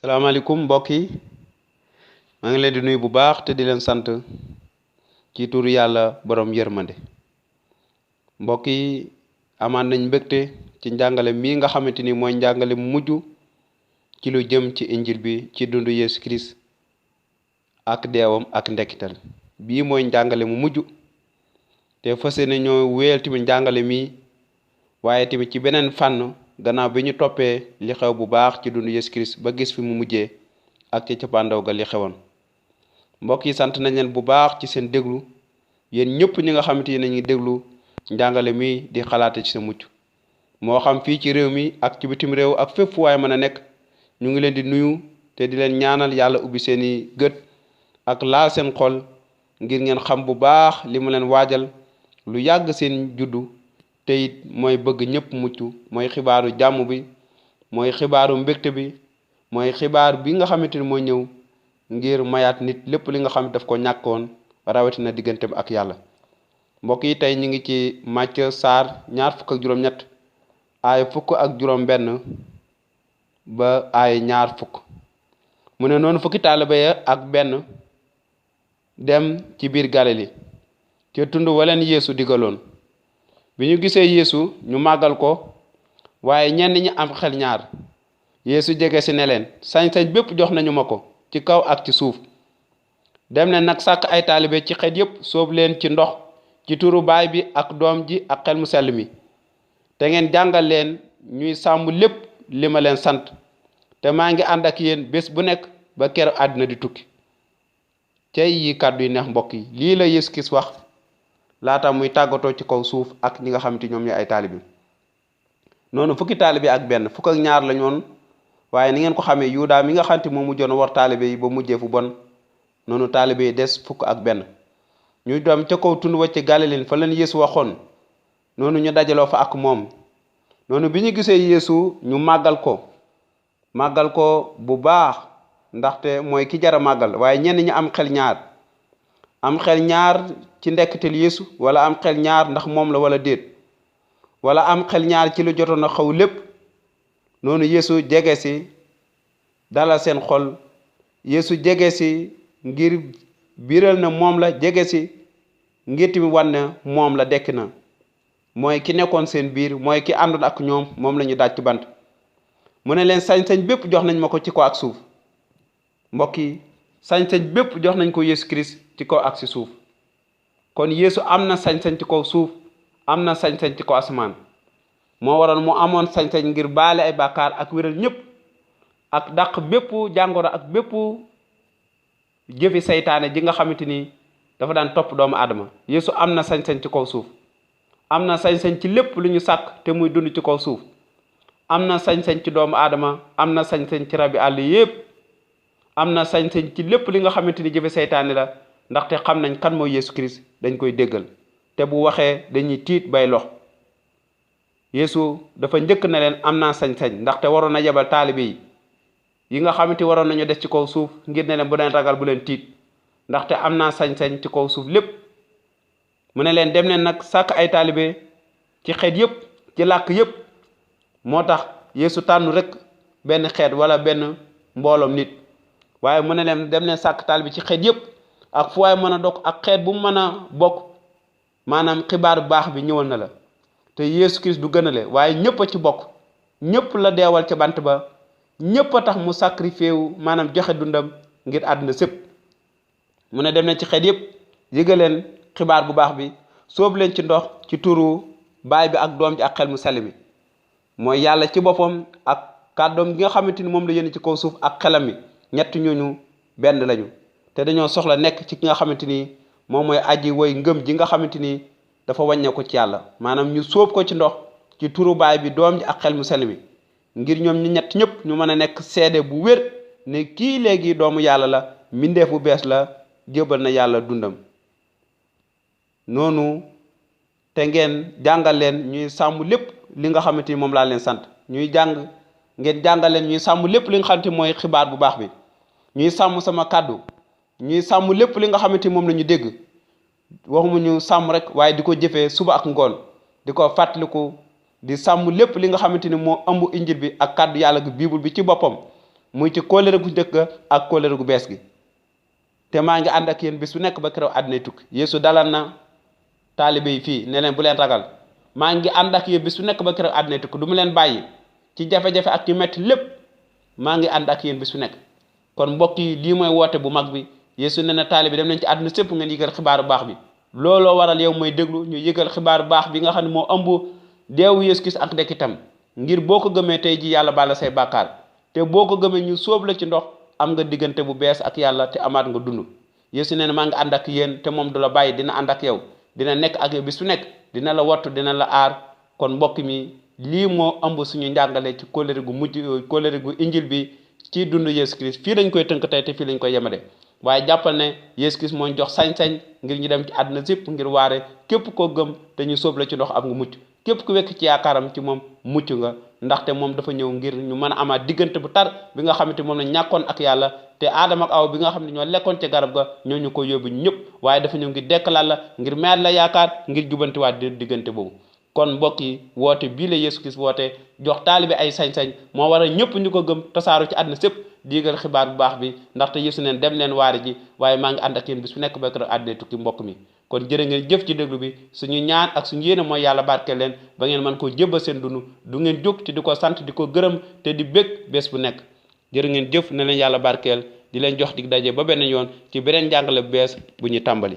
salaamaaleykum mbokk yi maa ngi leen di nuyu bu baax te di leen sant ci turu yàlla borom yërmande mbokk yi amaan nañ mbégte ci njàngale mii nga xamante ni mooy njàngale mu mujj ci lu jëm ci injil bi ci dundu Yesu Christ ak deewam ak ndekkital bii mooy njàngale mu mujj te fas yéene ñoo wéyal tamit njàngale mii waaye tamit ci beneen fànn gannaaw bi ñu toppee li xew bu baax ci dundu Yesu Christ ba gis fi mu mujjee ak ci cappaandaw ga li xewoon mbokk yi sant nañ leen bu baax ci seen déglu yéen ñëpp ñi nga xamante ne ñu déglu njàngale mi di xalaate ci sa mucc moo xam fii ci réew mi ak ci bitim réew ak fépp fu waay mën a nekk ñu ngi leen di nuyu te di leen ñaanal yàlla ubbi seeni gët ak laal seen xol ngir ngeen xam bu baax li mu leen waajal lu yàgg seen juddu te it mooy bëgg ñëpp mucc mooy xibaaru jàmm bi mooy xibaaru mbégte bi mooy xibaar bi nga xamante ni mooy ñëw ngir mayaat nit lépp li nga xam daf ko ñàkkoon rawatina digganteem ak yàlla mbokk yi tey ñu ngi ci Macë saar ñaar fukk ak juróom-ñett aaya fukk ak juróom-benn ba aaya ñaar fukk mu ne noonu fukki taalibe ya ak benn dem ci biir Galili ca tund waleen Yeesu digaloon bi ñu gisee Yeesu ñu màggal ko waaye ñenn ñi am xel ñaar Yeesu jege si ne leen sañ-sañ bépp jox nañu ma ko ci kaw ak ci suuf dem leen nag sàkk ay taalibe ci xeet yépp sóob leen ci ndox ci turu baay bi ak doom ji ak xel mu sell mi te ngeen jàngal leen ñuy sàmm lépp li ma leen sant te maa ngi ànd ak yéen bés bu nekk ba keroog àddina di tukki cey yi kàddu yi neex mbokk yi lii la Yeesu Kirist wax laata muy tàggatoo ci kaw suuf ak ñi nga xamante ñoom ñooy ay taalibe noonu fukki taalibe ak benn fukk ak ñaar la ñoon waaye ni ngeen ko xamee Yuda mi nga xamante moo mujjoon war taalibe yi ba mujjee fu bon noonu taalibe yi des fukk ak benn ñuy doom ca kaw tund wa ci Galilin fa leen Yeesu waxoon noonu ñu dajaloo fa ak moom noonu bi ñu gisee Yeesu ñu màggal ko bu baax ndaxte mooy ki jara màggal waaye ñenn ñi am xel ñaar ci ndekkitel Yeesu wala am xel ñaar ndax moom la wala déet wala am xel ñaar ci lu jotoon a xaw lépp noonu Yeesu jege si dalal seen xol Yeesu jege si ngir biral na moom la jege si ngir tamit wan ne moom la dekki na mooy ki nekkoon seen biir mooy ki àndoon ak ñoom moom la ñu daaj ci bant mu ne leen sañ-sañ bépp jox nañ ma ko ci kaw ak suuf mbokk yi sañ-sañ bépp jox nañ ko Yeesu Kirist ci kaw ak si suuf kon Yeesu am na sañ-sañ ci kaw suuf am na sañ-sañ ci kaw asamaan moo waroon mu amoon sañ-sañ ngir baale ay bàkkaar ak wéral ñëpp ak dàq bépp jàngoro ak bépp jëfi saytaane ji nga xamante ni dafa daan topp doomu aadama Yeesu am na sañ-sañ ci kaw suuf am na sañ-sañ ci lépp lu ñu sàkk te muy dund ci kaw suuf am na sañ-sañ ci doomu aadama am na sañ-sañ ci rabi àll yépp am na sañ-sañ ci lépp li nga xamante ni jëfi saytaane la ndaxte xam nañ kan mooy Yeesu Kirist dañ koy déggal te bu waxee dañuy tiit bay lox Yeesu dafa njëkk na leen am naa sañ-sañ ndaxte waroon na yebal taalibe yi nga xamante waroon nañu des ci kaw suuf ngir ne leen bu leen ragal bu leen tiit ndaxte am naa sañ-sañ ci kaw suuf lépp mu ne leen dem leen nag sàkk ay taalibe ci xeet yépp ci làkk yépp moo tax Yeesu tànnu rek benn xeet wala benn mbooloom nit waaye mu ne leen dem leen sàkk taalibe ci xeet yépp ak fu waay mën a dokk ak xeet bu mu mën a bokk maanaam xibaar bu baax bi ñëwal na la te Yeesu Kirist du gënale waaye ñëpp a ci bokk ñëpp la deewal ca bant ba ñëpp a tax mu sacrifié wu maanaam joxe dundam ngir àdduna sépp mu ne dem leen ci xeet yépp yëgal leen xibaar bu baax bi sóob leen ci ndox ci turu baay bi ak doom ji ak xel mu sell mi mooy yàlla ci boppam ak kàddoom gi nga xamante ni moom la yéene ci kaw suuf ak xelam mi ñett ñooñu benn lañu te dañoo soxla nekk ci ki nga xamante ni moom mooy aji woy ngëm ji nga xamante ni dafa wàññee ko ci yàlla maanaam ñu sóob ko ci ndox ci turu baay bi doom ji ak xel mu sell mi ngir ñoom ñu ñett ñëpp ñu mën a nekk seede bu wér ne kii léegi doomu yàlla la mbindeef bu bees la jébal na yàlla dundam noonu te ngeen jàngal leen ñuy sàmm lépp li nga xamante ni moom laa leen sant ngeen jàngal leen ñuy sàmm lépp li nga xamante ni mooy xibaar bu baax bi ñuy sàmm sama kàddu ñuy sàmm lépp li nga xamante ni moom la ñu dégg waxuma ñu sàmm rek waaye di ko jëfee suba ak ngoon di ko fàttaliku di sàmm lépp li nga xamante ni moo ëmb injil bi ak kàddu yàlla gi biibul bi ci boppam muy ci kóllëre gu njëkk ak kóllëre gu bees gi te maa ngi ànd ak yéen bis bu nekk ba keroog àddina tukki. Yeesu dalal na taalibe yi fii ne leen bu leen ragal, maa ngi ànd ak yéen bis bu nekk ba keroog àddina tukki, du mu leen bàyyi ci jafe-jafe ak ci metti lépp, maa ngi ànd ak yéen bis bu nekk. kon mbokk yi lii mooy woote bu mag bi. Yeesu ne na taalibe dem nañ ci àdduna sépp ngeen yëgal xibaaru baax bi. looloo waral yow mooy déglu ñu yëgal xibaaru baax bi nga xam ne moo ëmb deewu Yeesu Kirist ak dekkitam, ngir boo ko gëmee tey ji yàlla baal la say bàkkaar, te boo ko gëmee ñu sóob la ci ndox am nga diggante bu bees ak yàlla te amaat nga dund. Yeesu nee na maa ngi ànd ak yéen te moom du la bàyyi, dina ànd ak yow, dina nekk ak yow bis bu nekk, dina la wattu, dina la aar. kon mbokk mi lii moo ëmb suñu njàngale ci kóllëre gu mujj, kóllëre gu injil bi ci dund Yeesu Kirist. fii lañ koy tënk tey te fii lañ koy yemale, waaye jàppal ne Yeesu Kirist moo ñu jox sañ-sañ ngir ñu dem ci àdduna sépp ngir waare képp koo gëm te ñu sóob la ci ndox am nga mucc. képp ku wekk ci yaakaaram ci moom mucc nga, ndaxte moom dafa ñëw ngir ñu mën a amaat diggante bu tar bi nga xamante moom la ñàkkoon ak yàlla, te Aadama ak Awa bi nga xam ne ñoo lekkoon ca garab ga ñoo ñu ko yóbbu ñëpp, waaye dafa ñëw ngir dekkalaat la, ngir mayaat la yaakaar, ngir jubantiwaat diggante boobu. kon mbokk yi woote bii la Yeesu Kirist woote jox taalibe ay sañ-sañ moo waral ñëpp ñu ko gëm tasaaru ci àdduna sépp diigal xibaar bu baax bi, ndaxte Yeesu neen dem leen waare ji, waaye maa ngi ànd ak yéen bis bu nekk ba keroog àddina tukki. mbokk mi kon jërë ngeen jëf ci déglu bi. suñu ñaan ak suñu yéene mooy yàlla barkeel leen ba ngeen mën koo jébbal seen dund, du ngeen jóg ci di ko sant, di ko gërëm te di bég bés bu nekk. jërë ngeen jëf, ne leen yàlla barkeel, di leen jox dig daje ba beneen yoon ci beneen njàngale bu bees bu ñu tàmbali.